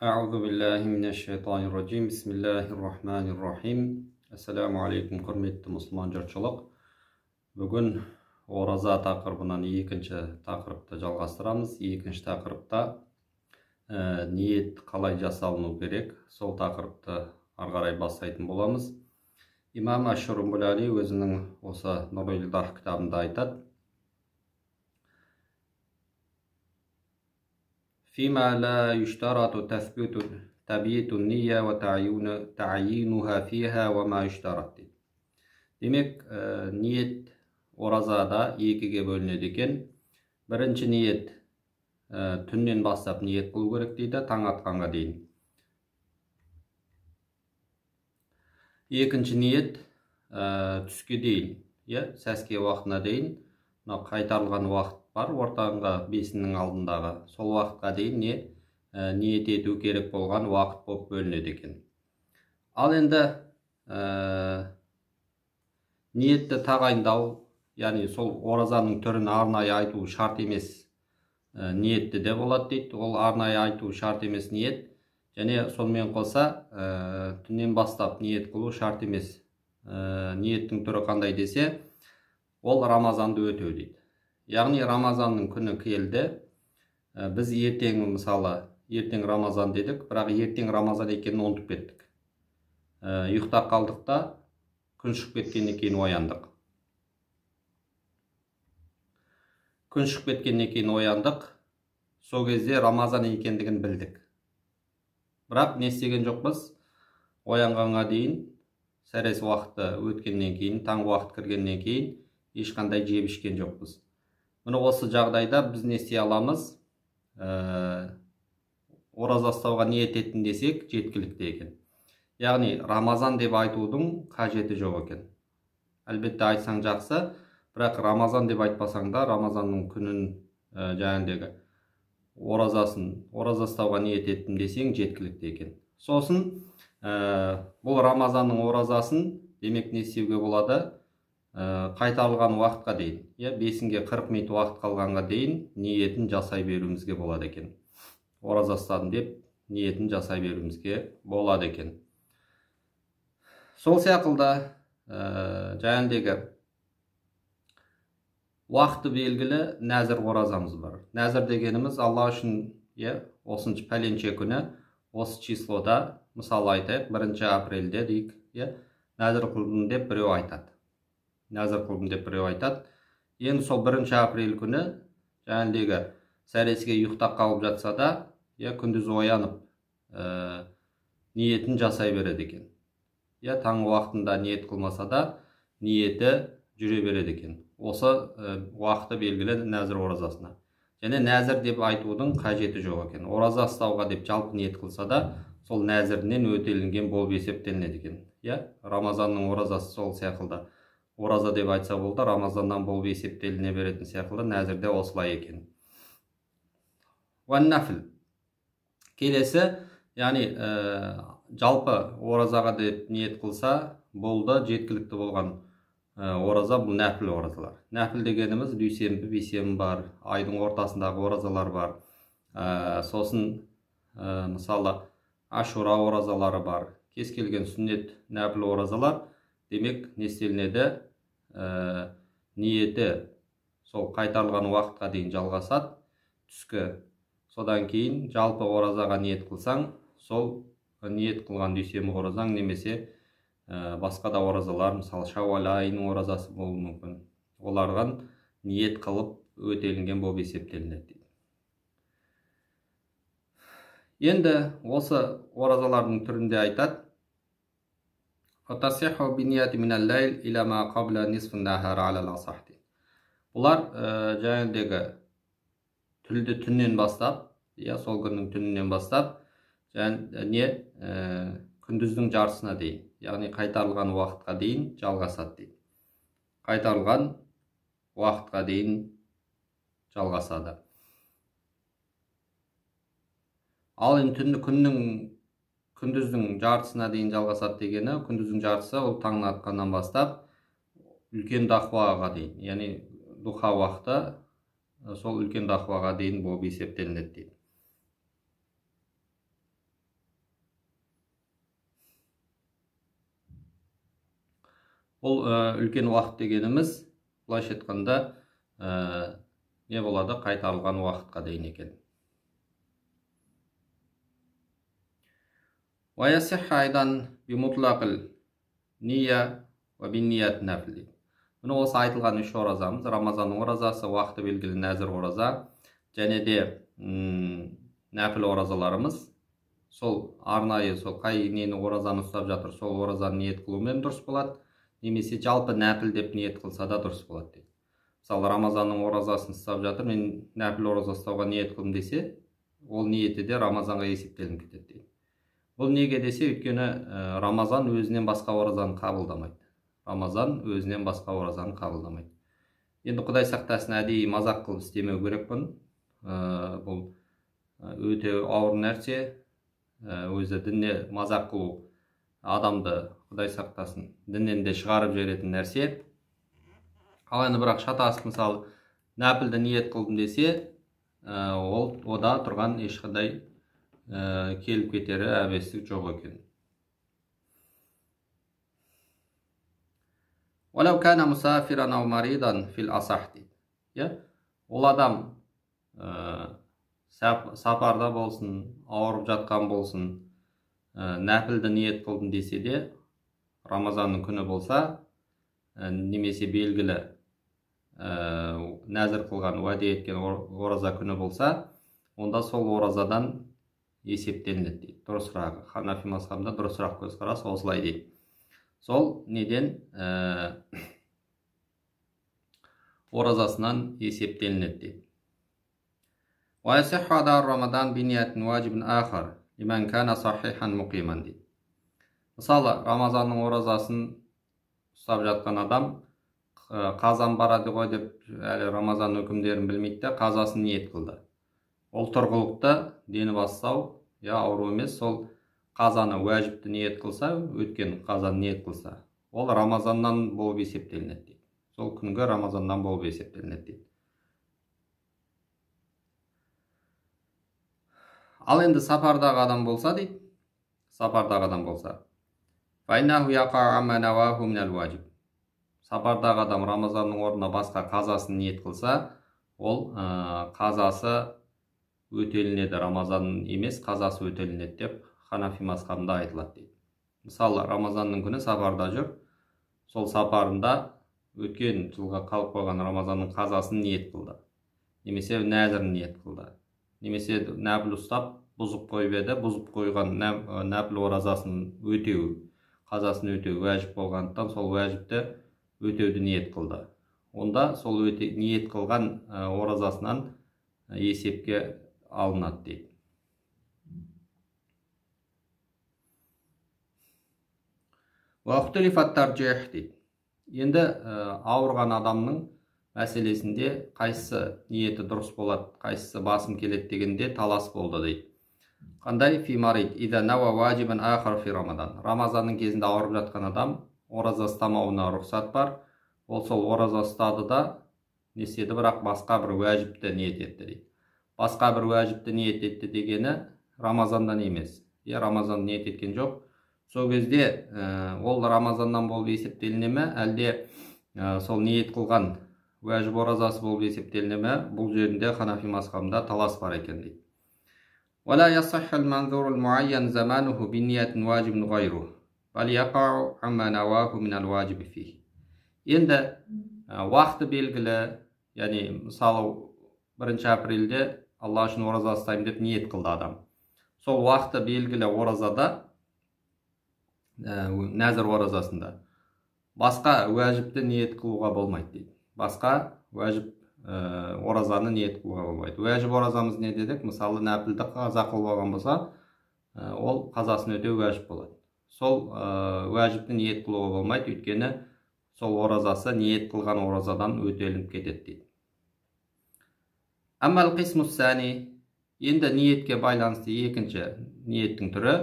Аузу биллахи минәш-шайтанир-раджим. Бисмиллахир-рахманир-рахим. Ассаламу алейкум, құрметті мұсылман жұртшылық. Бүгін ораза тақырыбынан екінші тақырыпты жалғастырамыз. Екінші тақырыпта ниет қалай жасалыну керек, сол тақырыпты ары қарай бастайтын боламыз. Имам Аш-Шурумбулали өзінің осы Нұрул-Идар кітабында айтады: فيما لا يشترط تثبيت تبييت النية وتعيينها فيها وما يشترط. Демек, ниет оразада екіге бөлінеді екен. Бірінші ниет түннен бастап ниет қылу керек дейді, таң атқанға дейін. Екінші ниет түске дейін, сәске уақытына дейін, мына қайтарылған уақыт бар, ортаңғы бесінің алдындағы, сол уақытқа дейін ниет ету керек болған уақыт болып бөлінеді екен. Ал енді ниетті тағайындау, яғни сол оразаның түрін арнайы айту шарт емес ниетті де болады дейді. Ол арнайы айту шарт емес ниет, және сонымен қоса түннен бастап ниет қылу шарт емес. Ниеттің түрі қандай десе, ол Рамазанды өтеу дейді. Яғни Рамазанның күні келді, біз ертең, мысалы, ертең Рамазан дедік, бірақ ертең Рамазан екенін ұмытып кеттік. Ұйықтап қалдық та, күн шығып кеткеннен кейін ояндық. Күн шығып кеткеннен кейін ояндық, сол кезде Рамазан екендігін білдік. Бірақ не істеген жоқпыз? Оянғанға дейін, сәрес уақыты өткеннен кейін, таң уақыт кіргеннен кейін ешқандай жеп ішкен жоқпыз. Міне осы жағдайда біз не істей аламыз? Ораза ұстауға ниет еттім десек, жеткілікті екен. Яғни Рамазан деп айтудың қажеті жоқ екен. Әлбетте айтсаң жақсы, бірақ Рамазан деп айтпасаң да Рамазанның күнін, жаңағыдегі оразасын, ораза ұстауға ниет еттім десең жеткілікті екен. Сосын бұл Рамазанның оразасын демек не істеуге болады? Қайтарылған уақытқа дейін, бесінге 40 минут уақыт қалғанға дейін ниетін жасай беруімізге болады екен. Ораза ұстадым деп ниетін жасай беруімізге болады екен. Сол сияқты жаңағыдегі уақыты белгілі нәзір оразамыз бар. Нәзір дегеніміз Алла үшін, осыншы пәленше күні, осы числода, мысалы айтайық, 1 апрельде дейік, нәзір қылдым деп біреу айтады. Нәзір қылдым деп біреу айтады. Енді сол 1 апрель күні жаңағыдегі сәресіге ұйықтап қалып жатса да, күндіз оянып ниетін жасай береді екен. Таң уақытында ниет қылмаса да, ниеті жүре береді екен. Осы уақыты белгілі нәзір оразасына. Және нәзір деп айтудың қажеті жоқ екен. Ораза ұстауға деп жалпы ниет қылса да, сол нәзірінен өтелінген болып есептелінеді екен. Рамазанның оразасы сол сияқты. Ораза деп айтса болды, Рамазаннан болып есептеліне беретін сияқты, нәзірде осылай екен. Уан-нафл. Келесі, яғни жалпы оразаға деп ниет қылса, болды, жеткілікті болған ораза бұл нәпіл оразалар. Нәпіл дегеніміз дүйсенбі, бейсенбі бар, айдың ортасындағы оразалар бар. Сосын мысалы Ашура оразалары бар. Кез келген сүннет нәпіл оразалар, демек не істелінеді? Ниеті сол қайтарылған уақытқа дейін жалғасады, түскі. Содан кейін жалпы оразаға ниет қылсаң, сол ниет қылған дүйсенбі оразаң немесе басқа да оразалар, мысалы Шауал айының оразасы болуы мүмкін. Олардан ниет қылып өтелінген болып есептелінеді дейді. Енді осы оразалардың түрінде айтады. Бұлар жаңағыдегі түлді түннен бастап, сол күннің түнінен бастап, күндіздің жартысына дейін, яғни қайтарылған уақытқа дейін жалғасады дейді. Қайтарылған уақытқа дейін жалғасады. Ал енді күндіздің жартысына дейін жалғасады дегені, күндіздің жартысы ол таң атқаннан бастап үлкен дахуаға дейін, яғни духа уақыты сол үлкен дахуаға дейін болып есептелінеді дейді. Ол үлкен уақыт дегеніміз, былайша айтқанда, не болады, қайтарылған уақытқа дейін екен. Міне осы айтылған үш оразамыз, Рамазанның оразасы, уақыты белгілі нәзір ораза, және де нәпіл оразаларымыз, сол арнайы сол қай нені оразаны ұстап жатыр, сол оразаны ниет қылумен дұрыс болады, немесе жалпы нәпіл деп ниет қылса да дұрыс болады дейді. Мысалы, Рамазанның оразасын ұстап жатыр, мен нәпіл ораза ұстауға ниет қылдым десе, ол ниеті де Рамазанға есептелініп кетеді дейді. Бұл неге десе, өйткені Рамазан өзінен басқа оразаны қабылдамайды. Рамазан өзінен басқа оразаны қабылдамайды. Енді Құдай сақтасын, әдейі мазақ қылып істемеу керек бұны. Бұл өте ауыр нәрсе. Өзі дінне мазақ қылу адамды, Құдай сақтасын, діннен де шығарып жіберетін нәрсе. Ал енді бірақ шатасып, мысалы, нәпілді ниет қылдым десе, ол ода тұрған ешқандай келіп кетері әбестік жоқ екен. Уалау кана мусафиран ау маридан фил асах дейді. Ол адам сапарда болсын, ауырып жатқан болсын, нәпілді ниет қылдым десе де, Рамазанның күні болса, немесе белгілі нәзір қылған, уәде еткен ораза күні болса, онда сол оразадан есептелінеді дейді. Дұрысырағы, Ханафи мазхабында дұрысырақ көзқарас осылай дейді. Сол неден оразасынан есептелінеді дейді. وَيَصِحُّ أَدَاءُ رَمَضَانَ بِنِيَّةٍ وَاجِبٍ آخَرَ لِمَنْ كَانَ صَحِيحًا مُقِيمًا дейді. Мысалы, Рамазанның оразасын ұстап жатқан адам қазан барады ғой деп әлі Рамазан үкімдерін білмейді де, қазасын ниет қылды. Ол тұрғылықты, дені басы сау, я ауру емес, сол қазаны уәжіпті ниет қылса, өткен қазаны ниет қылса, ол Рамазаннан болып есептелінеді дейді. Сол күнгі Рамазаннан болып есептелінеді дейді. Ал енді сапардағы адам болса дейді, сапардағы адам болса, сапардағы адам Рамазанның орнына басқа қазасын ниет қылса, ол қазасы өтелінеді, Рамазан емес, қазасы өтелінеді деп Ханафи мазхабында айтылады дейді. Мысалы, Рамазанның күні сапарда жүр, сол сапарында өткен жылға қалып қойған Рамазанның қазасын ниет қылды, немесе нәзірін ниет қылды, немесе нәпіл ұстап бұзып қойып еді, бұзып қойған нәпіл оразасын өтеу, қазасын өтеу уәжіп болғандықтан сол уәжіпті өтеуді ниет қылды. Онда сол ниет қылған оразасынан есепке алынады дейді. Дейді. Енді ауырған адамның мәселесінде қайсысы ниеті дұрыс болады, қайсысы басым келеді дегенде талас болды дейді. Қандай фи марид ида науа ваджибан ахар фи рамадан. Рамазанның кезінде ауырып жатқан адам ораза ұстамауына рұқсат бар. Ол сол ораза ұстады да не істеді, бірақ басқа бір уәжіпті ниет етті дейді. Басқа бір уәжіпті ниет етті дегені Рамазандан емес. Я Рамазан ниет еткен жоқ. Сол кезде ол Рамазаннан болып есептеліне ме, әлде сол ниет қылған уәжіп оразасы болып есептеліне ме, бұл жерінде Ханафи мазхабында талас бар екен дейді. وَلَا يَصِحُّ الْمَنْذُورُ الْمُعَيَّنُ زَمَانُهُ بِنِيَّةٍ وَاجِبٍ غَيْرُهُ بَلْ يَقَعُ عَمَّا نَوَاهُ مِنَ الْوَاجِبِ فِيهِ. Енді уақыты белгілі, яғни мысалы 1 апрельде Алла үшін ораза ұстаймын деп ниет қылды адам. Сол уақыты белгілі оразада, нәзір оразасында басқа уәжіпті ниет қылуға болмайды дейді. Басқа уәжіп оразаны ниет қылуға болмайды. Уәжіп оразамыз не дедік? Мысалы, нәпілді қаза қылып алған болса, ол қазасын өтеу уәжіп болады. Сол уәжіпті ниет қылуға болмайды, өйткені сол оразасы ниет қылған оразадан өтелініп кетеді дейді. Аммал қисмус сани, енді ниетке байланысты екінші ниеттің түрі,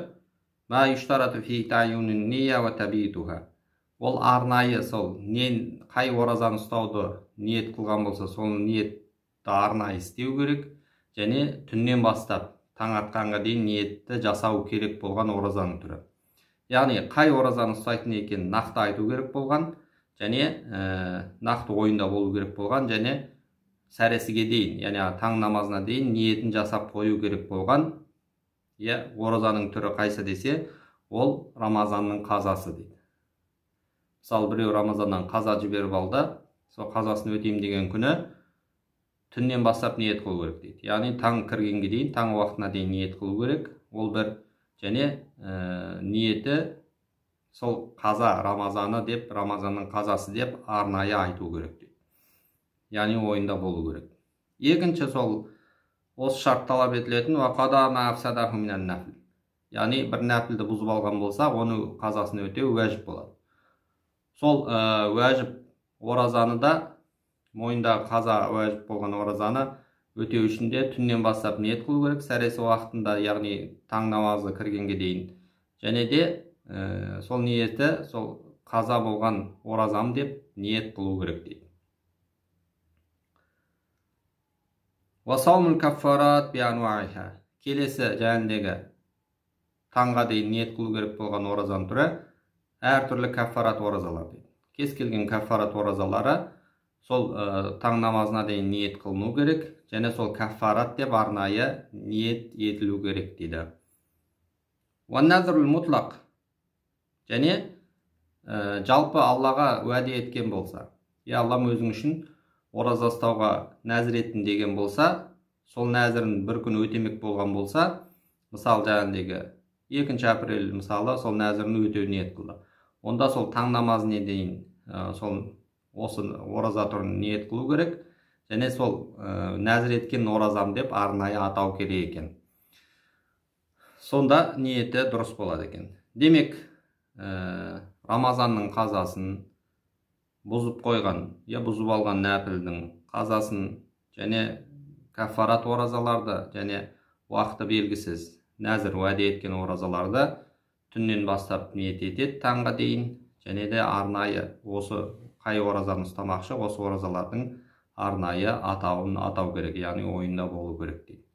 ма юштарату фи таюнун ния ва табитуха. Ол арнайы сол қай оразаны ұстауды ниет қылған болса, сол ниетті арнайы істеу керек, және түннен бастап таң атқанға дейін ниетті жасау керек болған оразаның түрі. Яғни қай оразаны ұстайтын екенін нақты айту керек болған, Және нақты ойында болу керек болған, және сәресіге дейін, яғни таң намазына дейін ниетін жасап қою керек болған. Иә, оразаның түрі қайсы десе, ол Рамазанның қазасы дейді. Мысалы, біреу Рамазаннан қаза жіберіп алды, сол қазасын өтеймін деген күні түннен бастап ниет қылу керек дейді. Яғни таң кіргенге дейін, таң уақытына дейін ниет қылу керек. Ол бір, және ниеті сол қаза Рамазаны деп, Рамазанның қазасы деп арнайы айту керек дейді. Яғни ойында болу керек. Екінші, сол осы шарт талап етілетін, яғни бір нәпілді бұзып алған болса, оны қазасын өтеу уәжіп болады. Сол уәжіп оразаны да, мойындағы қаза уәжіп болған оразаны өтеу үшін де түннен бастап ниет қылу керек, сәресі уақытында, яғни таң намазы кіргенге дейін. Және де сол ниеті сол қаза болған оразам деп ниет қылу керек дейді. Келесі жәндегі таңға дейін ниет қылу керек болған оразаның түрі әртүрлі каффарат оразалар дейді. Кез келген каффарат оразалары сол таң намазына дейін ниет қылыну керек, және сол каффарат деп арнайы ниет етілу керек дейді. Мутлақ, және жалпы Аллаға уәде еткен болса, я Аллам өзің үшін ораза ұстауға нәзір еттім деген болса, сол нәзірін бір күн өтемек болған болса, мысалы жаңағыдегі 2 апрель мысалы сол нәзірін өтеу ниет қылды. Онда сол таң намазына дейін сол осы ораза түрін ниет қылу керек, және сол нәзір еткен оразам деп арнайы атау керек екен. Сонда ниеті дұрыс болады екен. Демек, Рамазанның қазасын бұзып қойған, я бұзып алған нәпілдің қазасын, және каффарат оразаларды, және уақыты белгісіз нәзір уәде еткен оразаларды түннен бастап ниет етеді таңға дейін, және де арнайы осы қай оразаны ұстамақшы, осы оразалардың арнайы атауын атау керек, яғни ойында болу керек дейді.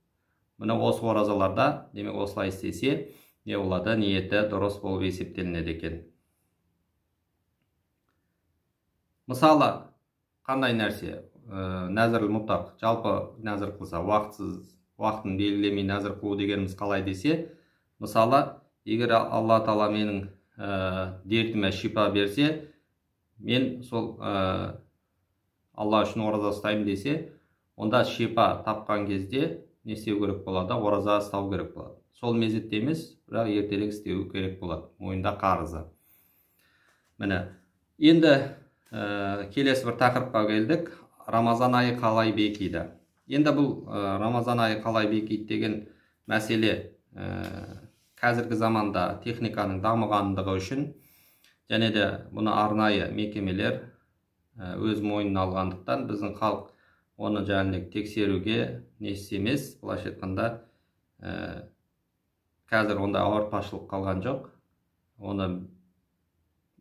Міне осы оразаларда, демек осылай істесе, не болады, ниеті дұрыс болып есептелінеді екен. Мысалы, қандай нәрсе? Нәзір мұтлақ, жалпы нәзір қылса, уақытсыз, уақытын белгілемей нәзір қылу дегеніміз қалай десе, мысалы, егер Алла Тағала менің дертіме шипа берсе, мен сол Алла үшін ораза ұстаймын десе, онда шипа тапқан кезде не істеу керек болады? Ораза ұстау керек болады. Сол мезетте емес, бірақ ертерек істеу керек болады, мойында қарызы. Міне, енді келесі бір тақырыпқа келдік. Рамазан айы қалай бекиді? Енді бұл Рамазан айы қалай бекиді деген мәселе қазіргі заманда техниканың дамығандығы үшін, және де бұны арнайы мекемелер өз мойнына алғандықтан біздің халық оны жаңағы тексеруге несі емес, былайша айтқанда қазір ондай ауыртпашылық қалған жоқ. Оны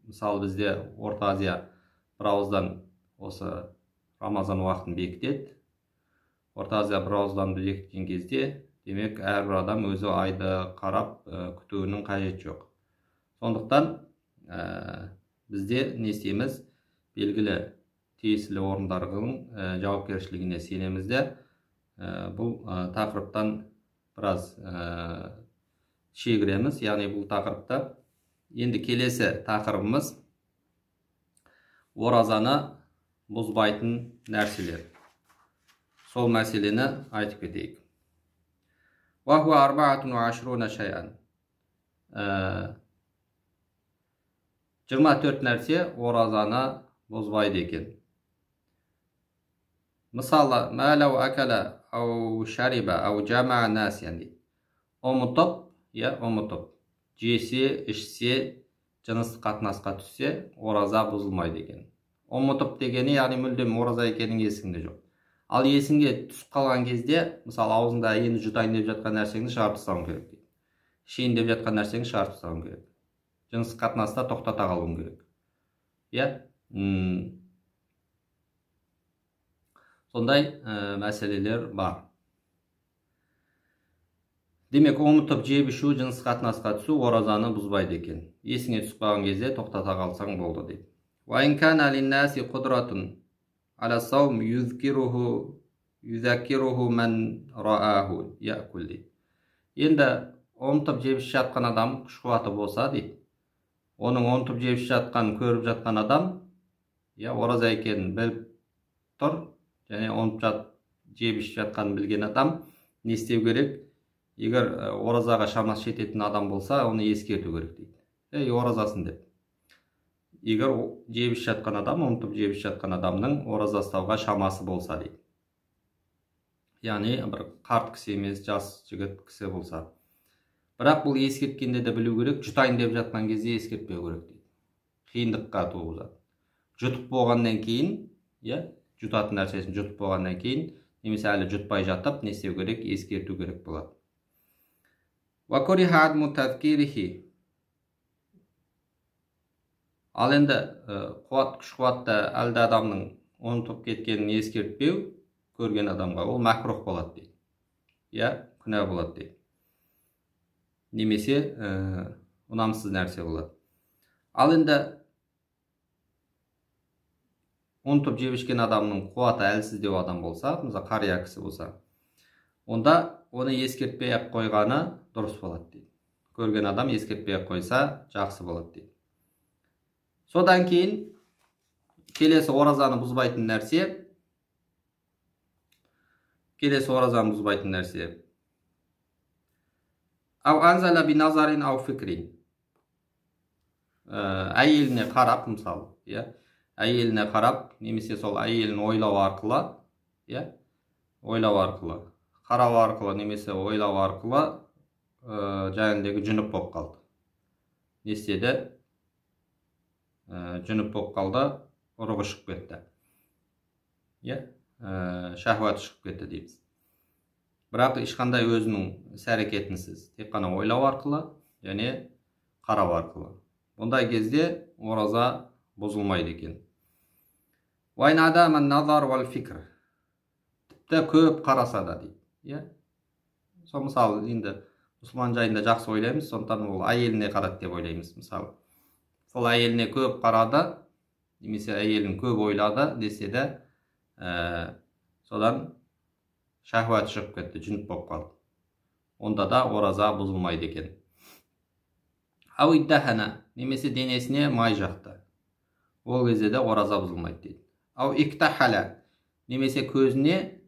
мысалы бізде Орта Азия бір ауыздан осы Рамазан уақытын бекітеді. Орта Азия бір ауыздан бекіткен кезде, демек әрбір адам өзі айды қарап күтуінің қажеті жоқ. Сондықтан бізде не істейміз? Белгілі тиесілі орындардың жауапкершілігіне сенеміз де, бұл тақырыптан біраз шегіреміз. Яғни бұл тақырыпта енді келесі тақырыбымыз оразаны бұзбайтын нәрселер. Сол мәселені айтып кетейік. 24 нәрсе оразаны бұзбайды екен. Мысалы, ма лау акала ау шариба ау жамаа насиян дейді. Ұмытып, я ұмытып, жесе, ішсе, жыныстық қатынасқа түссе, ораза бұзылмайды екен. Ұмытып дегені, яғни мүлдем ораза екенің есіңде жоқ. Ал есіңге түсіп қалған кезде, мысалы, аузыңда енді жұтайын деп жатқан нәрсеңді шығарып тастауың керек дейді. Ішейін деп жатқан нәрсеңді шығарып тастауың керек. Жыныстық қатынаста тоқтата қалуың керек. Иә? Сондай мәселелер бар. Демек, ұмытып жеп ішу, жыныстық қатынасқа түсу оразаны бұзбайды екен. Есіңе түсіп қалған кезде тоқтата қалсаң болды дейді. وَإِنْ كَانَ لِلنَّاسِ قُدْرَةٌ عَلَى الصَّوْمِ يُذَكِّرُهُ مَنْ رَآهُ يَأْكُلْ дейді. Енді ұмытып жеп ішіп жатқан адам күш қуаты болса дейді, оның ұмытып жеп ішіп жатқанын көріп жатқан адам, иә, ораза екенін біліп тұр, және ұмытып жеп ішіп жатқанын білген адам не істеу керек? Егер оразаға шамасы жететін адам болса, оны ескерту керек дейді. Ей, оразасын деп. Егер жеп ішіп жатқан адам, ұмытып жеп ішіп жатқан адамның ораза ұстауға шамасы болса дейді. Яғни бір қарт кісі емес, жас жігіт кісі болса. Бірақ бұл ескерткенде де білу керек, жұтайын деп жатқан кезде ескертпеу керек дейді. Қиындыққа туғызады. Жұтып болғаннан кейін, иә, жұтатын нәрсесін жұтып болғаннан кейін, немесе әлі жұтпай жатып, не істеу керек, ескерту керек болады. Уа куриха адму тазкирихи. Ал енді қуат, күш қуатты әлді адамның ұмытып кеткенін ескертпеу көрген адамға ол мәкрух болады дейді. Иә, күнә болады дейді. Немесе ұнамсыз нәрсе болады. Ал енді ұмытып жеп ішкен адамның қуаты әлсіздеу адам болса, мысалы қария кісі болса, онда оны ескертпей ақ қойғаны дұрыс болады дейді. Көрген адам ескертпей ақ қойса жақсы болады дейді. Содан кейін келесі оразаны бұзбайтын нәрсе, келесі оразаны бұзбайтын нәрсе. Ау анзала би назарин ау фикрин. Әйеліне қарап, мысалы, иә, әйеліне қарап, немесе сол әйелін ойлау арқылы, иә, ойлау арқылы, қарау арқылы, немесе ойлау арқылы, жаңағыдегі жүніп болып қалды. Не істеді? Жүніп болып қалды, ұрығы шығып кетті. Иә, шахуаты шығып кетті дейміз. Бірақ ешқандай өзінің іс әрекетінсіз, тек қана ойлау арқылы және қарау арқылы. Ондай кезде ораза бұзылмайды екен. Уа ин адама ан-назар вал фикр. Тіпті көп қараса да дейді. Иә? Сол мысалы енді мұсылман жайында жақсы ойлаймыз, сондықтан ол әйеліне қарады деп ойлаймыз мысалы. Сол әйеліне көп қарады, немесе әйелін көп ойлады десе де, содан шахуат шығып кетті, жүніп болып қалды. Онда да ораза бұзылмайды екен. Ау иддахана, немесе денесіне май жақты. Ол кезде де ораза бұзылмайды дейді. Ау иктахала, немесе көзіне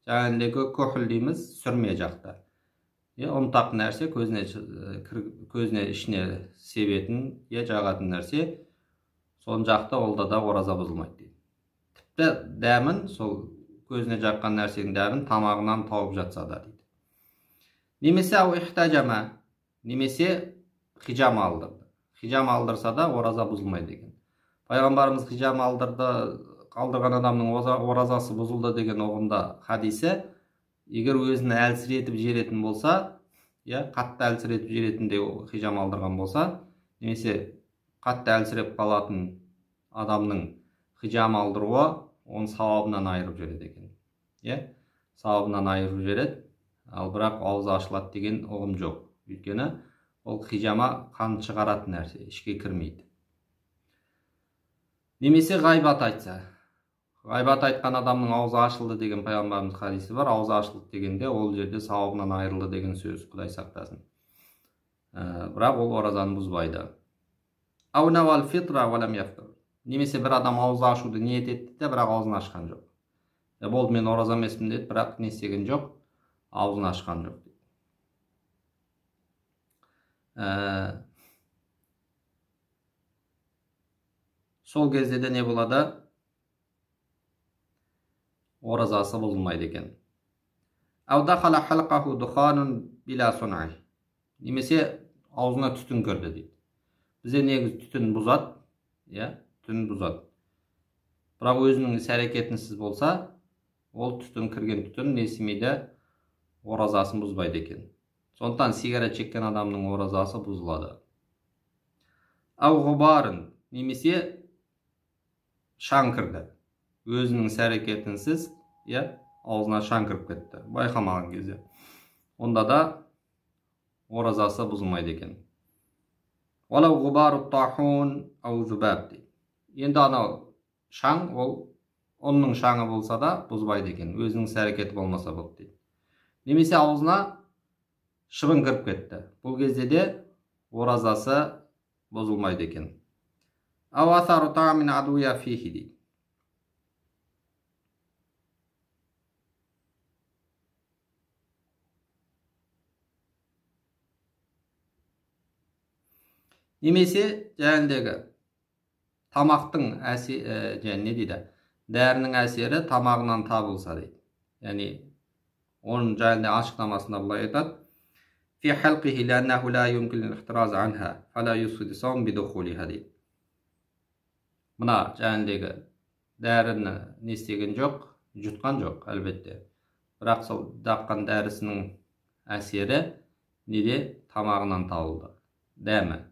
жаңағыдегі көхіл дейміз, сүрме жақты. Ұнтақ нәрсе, көзіне ішіне себетін, жағатын нәрсе, соны жақты, олда да ораза бұзылмайды дейді. Тіпті дәмін, сол көзіне жаққан нәрсенің дәмін тамағынан тауып жатса да дейді. Немесе ау ихтажама, немесе хижама алдырды. Хижама алдырса да ораза бұзылмайды екен. Пайғамбарымыз хижама алдырған адамның оразасы бұзылды деген ұғымда хадисі, егер өзін әлсіретіп жіберетін болса, қатты әлсіретіп жіберетіндей хижама алдырған болса, немесе қатты әлсіреп қалатын адамның хижама алдыруы оның сауабынан айырып жібереді екен. Сауабынан айырып жібереді, ал бірақ аузы ашылады деген ұғым жоқ. Өйткені ол хижама қан шығаратын нәрсе, ішке кірмейді. Немесе ғайбат айтса. Ғайбат айтқан адамның аузы ашылды деген пайғамбарымыз хадисі бар. Аузы ашылды дегенде ол жерде сауабынан айырылды деген сөз, Құдай сақтасын. Бірақ ол оразаны бұзбайды. Ау навал фитра ва лам яфтыр. Немесе бір адам аузы ашуды ниет етті де, бірақ аузын ашқан жоқ. Болды, мен ораза емеспін деді, бірақ не істеген жоқ, аузын ашқан жоқ дейді. Сол кезде де не болады? Оразасы бұзылмайды екен. Ау дахала халқаху духанун била сун'и. Немесе аузына түтін кірді дейді. Бізде негізі түтін бұзады, түтін бұзады. Бірақ өзінің іс әрекетінсіз болса, ол түтін кірген түтін не істемейді? Оразасын бұзбайды екен. Сондықтан сигарет шеккен адамның оразасы бұзылады. Ау ғубарын, немесе шаң кірді. Өзінің іс әрекетінсіз, аузына шаң кіріп кетті, байқамаған кезде. Онда да оразасы бұзылмайды екен. Уалау ғубару тахун ау зубаб дейді. Енді анау шаң, ол ұнның шаңы болса да бұзбайды екен, өзінің іс әрекеті болмаса болды дейді. Немесе аузына шыбын кіріп кетті. Бұл кезде де оразасы бұзылмайды екен. Дейді. Немесе жәндегі тамақтың әсері, не дейді, дәрінің әсері тамағынан табылса дейді. Яғни оның жайында ашықтамасында былай айтады: фи халқихи ләннаху ла юмкин ихтираз анха фала юфсиду саум бидухулиха дейді. Мына жәндегі дәріні не істеген жоқ, жұтқан жоқ әлбетте. Бірақ сол даққан дәрісінің әсері неде? Тамағынан табылды, дәмі.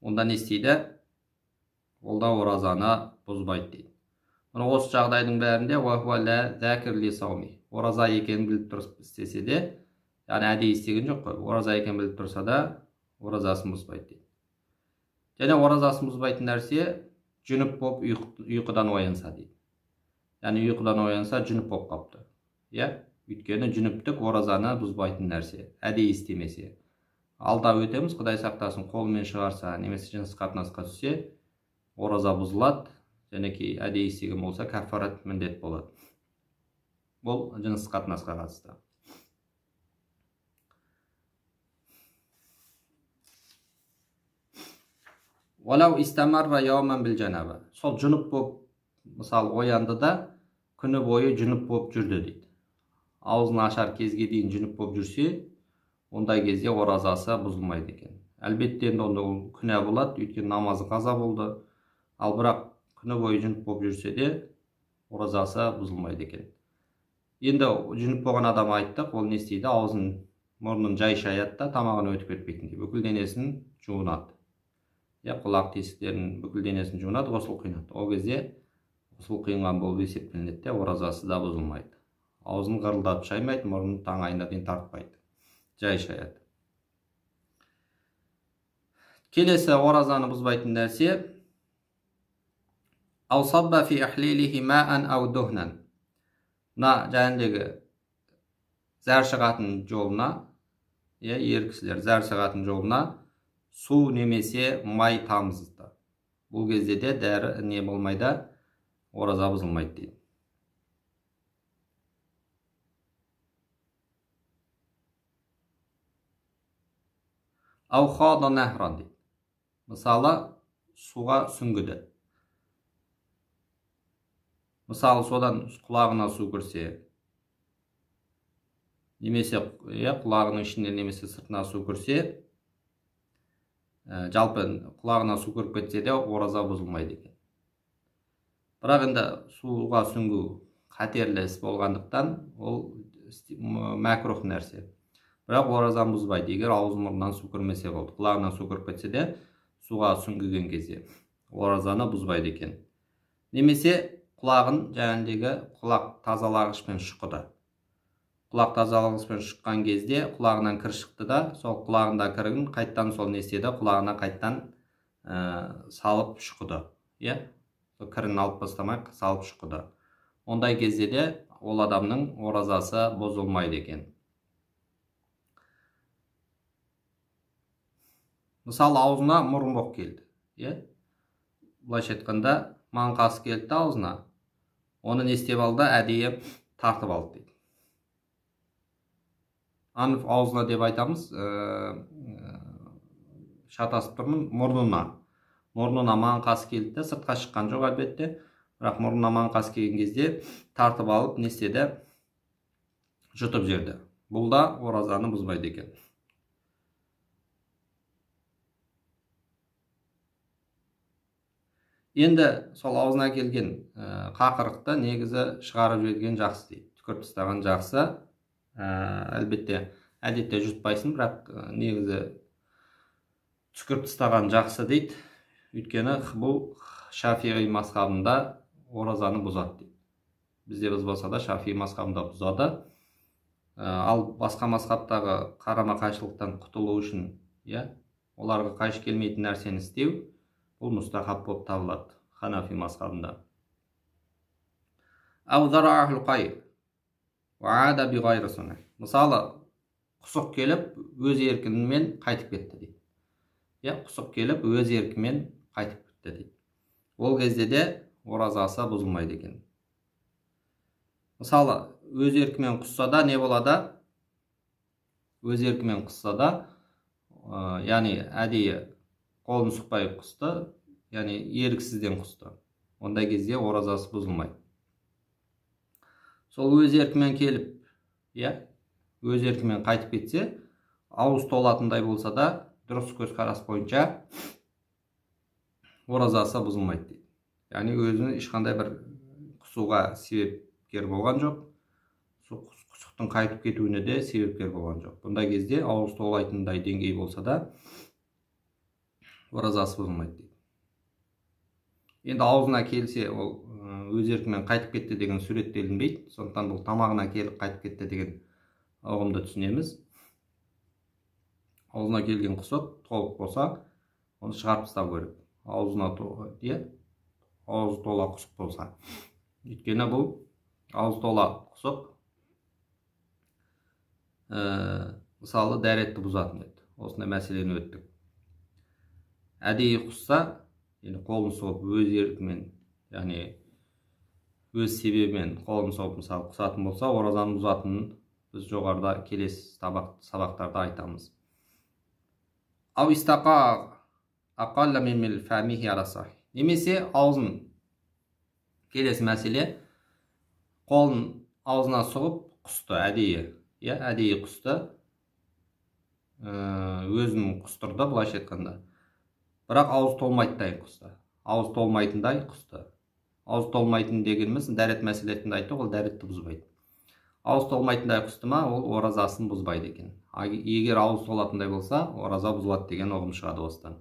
Онда не істейді? Ол да оразаны бұзбайды дейді. Мына осы жағдайдың бәрінде ораза екенін біліп тұрып істесе де, яғни әдейі істеген жоқ қой, ораза екенін біліп тұрса да оразасын бұзбайды дейді. Және оразасын бұзбайтын нәрсе жүніп болып ұйқыдан оянса дейді. Яғни ұйқыдан оянса жүніп болып қапты. Иә, өйткені жүнүптік оразаны бұзбайтын нәрсе, әдейі істемесе. Алда өтеміз, Құдай сақтасын, қолымен шығарса, немесе жыныс қатынасқа түссе, ораза бұзылады, және әдейі істеген болса, кафарат міндет болады. Бұл жыныс қатынасқа қатысты. Уалау истамарра яуман бил жанаба. Сол жүніп болып, мысалы, оянды да, күні бойы жүніп болып жүрді дейді. Аузын ашар кезге дейін жүніп болып жүрсе, ондай кезде оразасы бұзылмайды екен. Әлбетте енді онда ол күнә болады, өйткені намазы қаза болды. Ал бірақ күні бойы жүніп болып жүрсе де оразасы бұзылмайды екен. Енді жүніп болған адам айттық, ол не істейді? Аузын, мұрнын жай шаяды да, тамағын өтіп кетпейтіндей бүкіл денесін жуынады. Я құлақ тесіктерін, бүкіл денесін жуынады, ғұсыл құйынады. Ол кезде ғұсыл құйынған болып есептелінеді де, оразасы да бұзылмайды. Аузын ғырылдатып шаймайды, мұрнын таңайына дейін тартпайды. Жай шаяды. Келесі оразаны бұзбайтын нәрсе ау сабба фи ахлилихи маан ау духнан. Мына жәндегі зәр шығатын жолына, ер кісілер зәр шығатын жолына су немесе май тамызды. Бұл кезде де дәрі не болмайды, ораза бұзылмайды дейді. Ау хада нахран дейді. Мысалы, суға сүңгіді. Мысалы, содан құлағына су кірсе, немесе құлағының ішіне немесе сыртына су кірсе, жалпы құлағына су кіріп кетсе де ораза бұзылмайды екен. Бірақ енді суға сүңгу қатерлі іс болғандықтан ол мәкрух нәрсе. Бірақ оразаны бұзбайды, егер ауыз мұрнынан су кірмесе болды. Құлағынан су кіріп кетсе де суға сүңгіген кезде оразаны бұзбайды екен. Немесе құлағын жәндегі құлақ тазалағышпен шұқыды. Құлақ тазалағышпен шыққан кезде құлағынан кір шықты да, сол құлағында кірін қайттан сол не істеді, құлағына қайттан салып шұқыды. Иә, сол кірін алып тастамай салып шұқыды. Ондай кезде де ол адамның оразасы бұзылмайды екен. Мысалы, аузына мұрынбоқ келді. Иә? Былайша айтқанда, маңқасы келді аузына. Оны не істеп алды? Әдейі тартып алды дейді. Анф аузына деп айтамыз, шатасып тұрмын, мұрнына. Мұрнына маңқасы келді де, сыртқа шыққан жоқ әлбетте. Бірақ мұрнына маңқасы келген кезде тартып алып не істеді? Жұтып жіберді. Бұл да оразаны бұзбайды екен. Енді сол аузына келген қақырықты негізі шығарып жіберген жақсы дейді. Түкіріп тастаған жақсы. Әлбетте әдетте жұтпайсың, бірақ негізі түкіріп тастаған жақсы дейді. Өйткені бұл Шафиғи мазхабында оразаны бұзады дейді. Бізде бұзбаса да Шафиғи мазхабында бұзады. Ал басқа мазхабтағы қарама-қайшылықтан құтылу үшін, иә, оларға қайшы келмейтін нәрсені істеу бұл мұстахаб болып табылады. Ханафи мазхабында. Мысалы, құсық келіп өз еркімен қайтып кетті дейді. Иә, құсық келіп өз еркімен қайтып кетті дейді. Ол кезде де оразасы бұзылмайды екен. Мысалы, өз еркімен құсса да не болады? Өз еркімен құсса да, яғни әдейі қолын сұқпай құсты, яғни еріксізден құсты. Ондай кезде оразасы бұзылмайды. Сол өз еркімен келіп, иә, өз еркімен қайтып кетсе, ауыз толатындай болса да, дұрыс көзқарас бойынша оразасы бұзылмайды дейді. Яғни өзінің ешқандай бір құсуға себепкер болған жоқ, құсықтың қайтып кетуіне де себепкер болған жоқ. Бұндай кезде ауыз толайтындай деңгей болса да, оразасы бұзылмайды дейді. Енді аузына келсе, ол өз еркімен қайтып кетті деген суреттелінбейді. Сондықтан бұл тамағына келіп қайтып кетті деген ұғымды түсінеміз. Аузына келген құсық толық болса, оны шығарып тастау керек. Аузына ауыз тола құсық болса. Өйткені бұл ауыз тола құсық мысалы дәретті бұзатын еді. Осындай мәселені өттік. Әдейі құсса, енді қолын соғып өз еркімен, яғни өз себебімен қолын соғып мысалы құсатын болса, оразаны бұзатынын біз жоғарыда келесі сабақтарда айтамыз. Немесе аузын, келесі мәселе, қолын аузына сұғып құсты әдейі, иә, әдейі құсты, өзін құстырды былайша айтқанда. Бірақ ауыз толмайтындай құсты. Ауыз толмайтындай құсты. Ауыз толмайтын дегеніміз дәрет мәселесінде айттық, ол дәретті бұзбайды. Ауыз толмайтындай құсты ма, ол оразасын бұзбайды екен. Егер ауыз толатындай болса, ораза бұзылады деген ұғым шығады осыдан.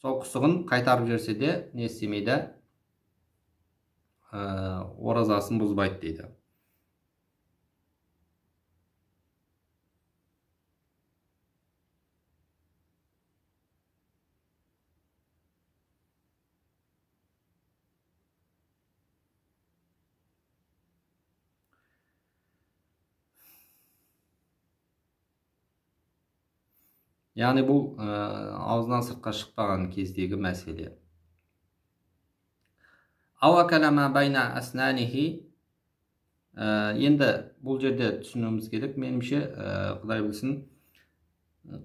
Сол құсығын қайтарып жіберсе де, не істемейді? Оразасын бұзбайды дейді. Яғни бұл аузынан сыртқа шықпаған кездегі мәселе. Енді бұл жерде түсінуіміз керек, меніңше, Құдай білсін,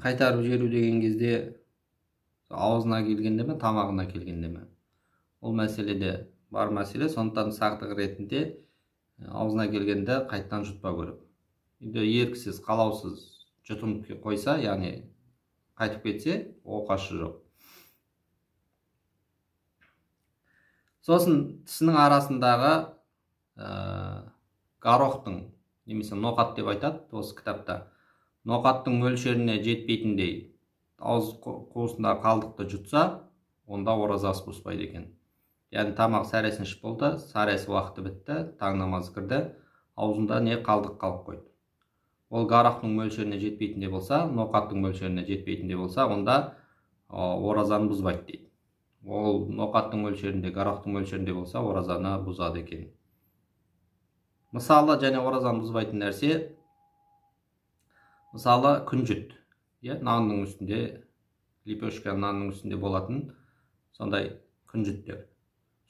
қайтарып жіберу деген кезде аузына келгенде ме, тамағына келгенде ме? Ол мәселеде бар мәселе, сондықтан сақтық ретінде аузына келгенде қайтадан жұтпау керек. Енді еріксіз, қалаусыз жұтынып қойса, яғни қайтып кетсе, оқасы жоқ. Сосын тісінің арасындағы горохтың, немесе ноқат деп айтады осы кітапта, ноқаттың мөлшеріне жетпейтіндей ауыз қуысындағы қалдықты жұтса, онда оразасы бұзбайды екен. Яғни тамақ сәресін ішіп болды, сәресі уақыты бітті, таң намазы кірді, аузында не қалдық қалып қойды. Ол горохтың мөлшеріне жетпейтіндей болса, ноқаттың мөлшеріне жетпейтіндей болса, онда оразаны бұзбайды дейді. Ол ноқаттың мөлшерінде, горохтың мөлшерінде болса, оразаны бұзады екен. Мысалы, және оразаны бұзбайтын нәрсе, мысалы, күнжіт, иә, нанның үстінде, лепешка нанның үстінде болатын сондай күнжіттер.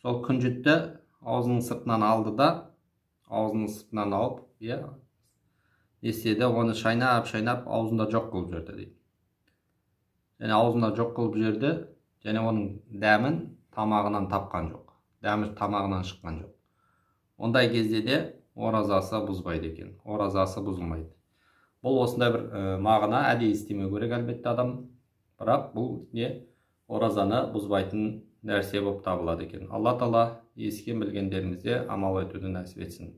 Сол күнжітті аузының сыртынан алды да, аузының сыртынан алып, иә, естеді, оны шайнап-шайнап аузында жоқ қылып жіберді дейді. Және аузында жоқ қылып жіберді, және оның дәмін тамағынан тапқан жоқ. Дәмі тамағынан шыққан жоқ. Ондай кезде де оразасы бұзбайды екен. Оразасы бұзылмайды. Бұл осындай бір мағына, әдейі істемеу керек әлбетте адам. Бірақ бұл не, оразаны бұзбайтын нәрсе болып табылады екен. Алла Тағала ескен білгендерімізде амал етуді нәсіп етсін.